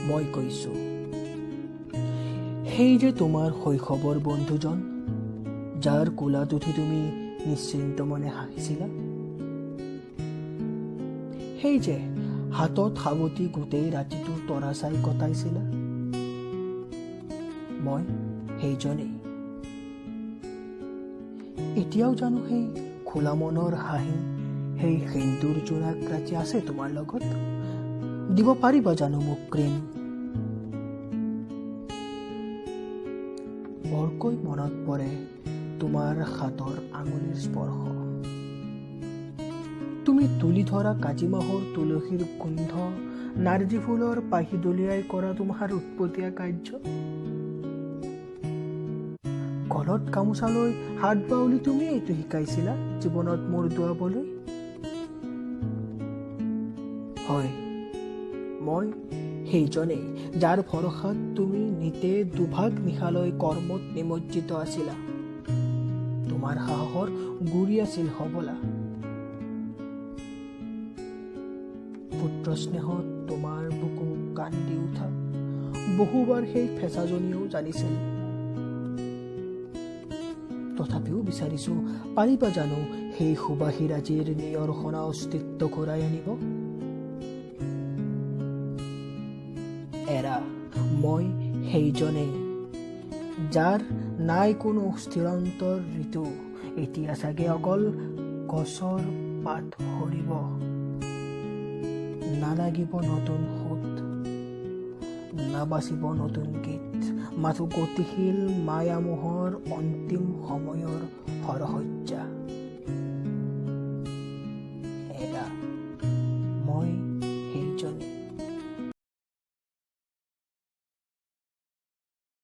মই কৈছোঁ, সেই যে তোমাৰ শৈশৱৰ বন্ধুজন, যাৰ কোলাত উঠি তুমি নিশ্চিন্ত মনে হাঁহিছিলা, সেই যে হাতত সাৱটি গোটেই ৰাতিটো তৰা চাই কটাইছিলা, মই সেইজনেই। এতিয়াও জানো সেই খোলা মনৰ হাঁহি, সেই সেন্দুৰ জোনাক ৰাতি আছে তোমাৰ লগত? দিব পাৰিবা জানো মোক প্ৰেম? বৰকৈ মনত পৰে তোমাৰ হাতৰ আঙুলিৰ স্পৰ্শ, তুমি তুলি ধৰা কাজিমাহৰ তুলসীৰ গোন্ধ, নাৰ্জী ফুলৰ পাহি দলিয়াই কৰা তোমাৰ উৎপতীয়া কাৰ্য, গলত গামোচালৈ হাত বাউলি তুমি এইটো শিকাইছিলা জীৱনত মোৰ দোৱাবলৈ। হয়, মই সেইজনেই যাৰ ভৰসাত তুমি নিতে দুভাগ নিশালৈ কৰ্মত নিমজ্জিত আছিলা। তোমাৰ সাহসৰ গুৰি আছিল সবলা। পুত্ৰ স্নেহত তোমাৰ বুকু কান্দি উঠা বহুবাৰ সেই ফেঁচাজনীও জানিছিল। তথাপিও বিচাৰিছো, পাৰিবা জানো সেই সুবাসী ৰাজিৰ নিয়ৰসনা অস্তিত্ব ঘূৰাই আনিব? এৰা, মই সেইজনেই যাৰ নাই কোনো স্থিৰন্তৰ ঋতু, এতিয়া চাগে অকল গছৰ পাত সৰিব, নালাগিব নতুন সোঁত, নাবাচিব নতুন গীত, মাথো গতিশীল মায়ামোহৰ অন্তিম সময়ৰ সৰসজ্জা।